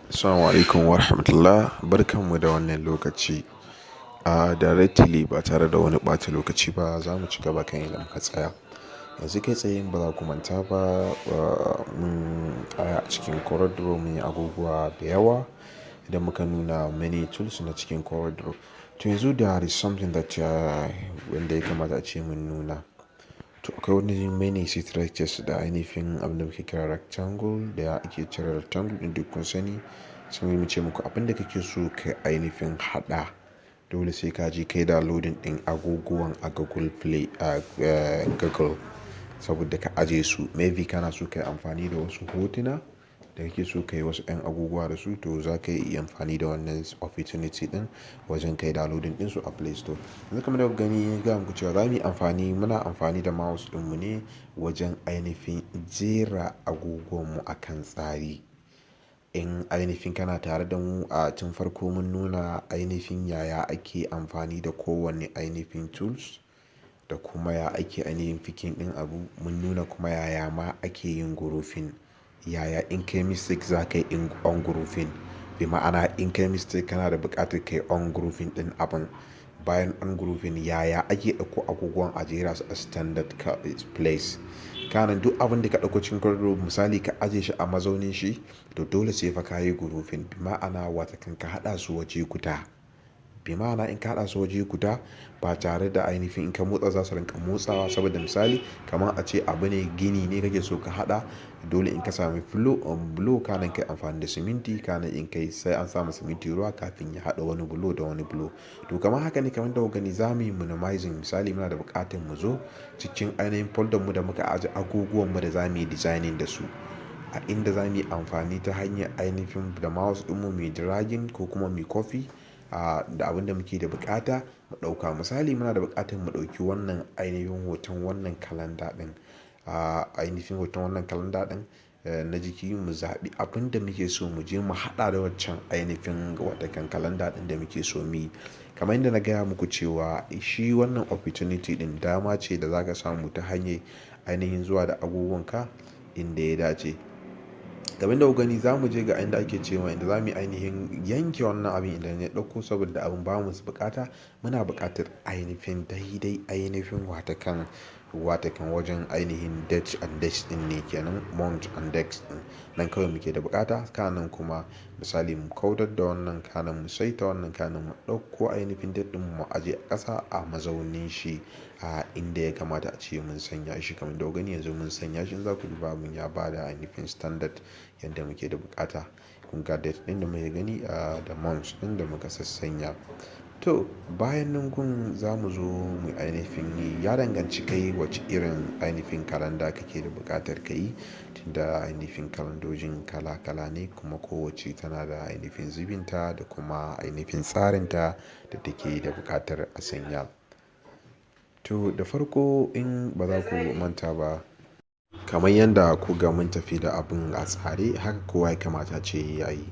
Assalamu alaikum wa rahmatullah. Barkanmu da wannan lokaci. A directly, ba tare da wani ɓata lokaci ba, za mu ci gaba kan inda muka tsaya. Yanzu kai tsaye, in ba za ku manta ba, mun tsaya a cikin CorelDRAW, mun yi abubuwa da yawa idan muka nuna many tools na cikin CorelDRAW. To, yanzu there is something that wanda ya kamata a ce mun nuna. To, akwai wani many structures da ainihin abin da muke kira rectangle, da ake cire rectangle ɗin, duk kun sani. Sai mu ce muku abin da kake so ka ainihin haɗa, dole sai ka je kai downloading ɗin agogowan a Google Play, a Google, saboda ka aje su. Maybe kana so ka yi amfani da wasu hotuna da kake so ka yi wasu 'yan abubuwa da su, to za ka iya amfani da wannan opportunity ɗin wajen kai downloading ɗinsu a Play Store. Yanzu kamar da kuka gani, na gaya muku cewa za mu yi amfani, muna amfani da mouse ɗinmu ne wajen ainihin jera agogonmu a kan tsari. In ainihin kana tare da mu a tun farko, mun nuna ainihin yaya ake amfani da kowanne ainihin tools da kuma ya ake ainihin picking ɗin abu. Mun nuna kuma yaya ma ake yin grouping. Yaya in kai mistake za ka yi ungrouping. Bi ma'ana, in kai mistake kana da buƙatar ka yi ungrouping ɗin abun. Bayan ungrouping, yaya ake ɗauko agogon a jera su a standard place. Kana duk abin da ka ɗauko cikin CorelDRAW, misali ka ajiye shi a mazaunin shi, to dole sai fa ka yi grouping. Bi ma'ana, watakan ka haɗa su waje guda. Bi ma'ana, in ka haɗa su waje guda, ba tare da ainihin in ka motsa za su rinƙa motsawa, saboda misali kamar a ce abu ne, gini ne kake so ka haɗa, dole in ka sami bulo, kanan ka yi amfani da siminti, kanan in kai sai an samu siminti ruwa kafin ya haɗa wani bulo da wani bulo. To, kamar haka ne, kamar da kuka gani, za mu yi minimizing. Misali, muna da buƙatar mu zo cikin ainihin folder mu da muka aje agogowan mu da za mu yi designing da su. A inda za mu yi amfani ta hanyar ainihin da mouse ɗinmu muyi dragging ko kuma muyi copy da abin da muke da buƙata mu ɗauka. Misali, muna da buƙatar mu ɗauki wannan ainihin hoton wannan kalanda ɗin, ainihin hoton wannan kalanda ɗin na jiki, mu zaɓi abin da muke so mu je mu haɗa da waccan ainihin watakan kalanda ɗin da muke so mu yi. Kamar yadda na gaya muku cewa shi wannan opportunity ɗin dama ce da za ka samu ta hanyar ainihin zuwa da abubuwan ka inda ya dace. Kamar yadda kuka gani, za mu je ga inda ake cewa inda za mu yi ainihin yanke wannan abin idan ya ɗauko, saboda abin ba mu buƙata. Muna buƙatar ainihin daidai ainihin watakan wajen ainihin date and date ɗin ne kenan, month and date ɗin. Nan kawai muke da buƙata. Kanan kuma misali mu kautar da wannan, kanan mu saita wannan, kanan mu ɗauko ainihin date ɗin mu ajiye a ƙasa a mazaunin shi a inda ya kamata a ce mun sanya shi. Kamar yadda kuka gani, yanzu mun sanya shi. In za ku duba, abun ya ba da ainihin standard yadda muke da buƙata. Kun ga date ɗin da muke gani da month ɗin da muka sassanya. To, bayan nan gun za mu zo mu ainihin yi, ya danganci kai wace irin ainihin kalanda kake da buƙatar ka yi. Tunda ainihin kalandojin kala kala ne, kuma kowacce tana da ainihin zubinta da kuma ainihin tsarinta da take da buƙatar a sanya. To, da farko, in ba za ku manta ba, kamar yadda kuka mun tafi da abun a tsare, haka kowa ya kamata ace ya yi.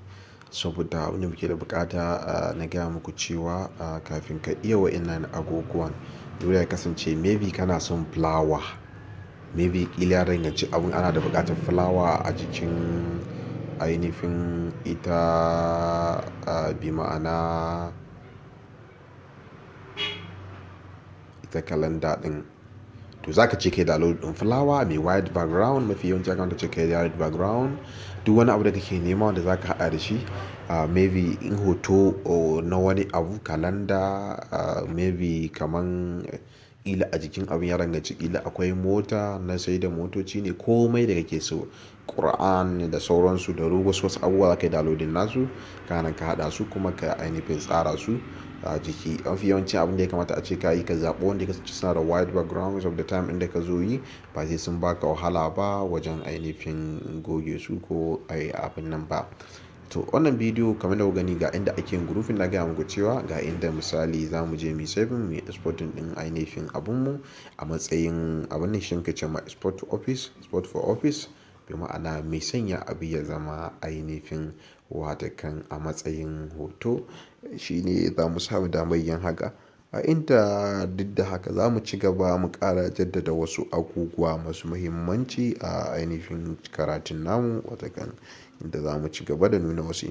Saboda abin da muke da buƙata, na gaya muku cewa kafin ka iya wa'innan agogowan, dole ya kasance maybe kana son flower. Maybe ƙila ya danganci abun ana da buƙatar flower a jikin ainihin ita, bi ma'ana ita kalanda ɗin. To, za ka ce kai download ɗin flower mai white background. Mafi yawanci ya kamata ace kai white background. Duk wani abu da kake nema wanda za ka haɗa da shi, maybe in hoto na wani abu kalanda, maybe kaman ƙila a jikin abun ya danganci ƙila akwai mota na saida motoci ne, komai da kake so, Quran da sauransu, da wasu abubuwa, za ka yi downloading nasu. Kana ka haɗa su kuma ka ainihin tsara su a jiki. Mafi yawancin abin da ya kamata ace ka yi, ka zaɓi wanda ya kasance suna da white background of the time inda ka zo yi, ba sai sun baka wahala ba wajen ainihin goge su ko ayi abun nan ba. To, wannan bidiyo, kamar da kuka gani, ga inda ake yin grouping. Na gaya muku cewa ga inda misali za mu je muyi saving, muyi exporting ɗin ainihin abun mu a matsayin abun nan shi muke cewa export to office, export for office. Bi ma'ana, mai sanya abu ya zama ainihin watakan a matsayin hoto, shine za mu samu damar yin haka. A inda duk da haka za mu ci gaba, mu ƙara jaddada wasu abubuwa masu muhimmanci a ainihin karatun namu, watakan inda za mu ci gaba da nuna wasu.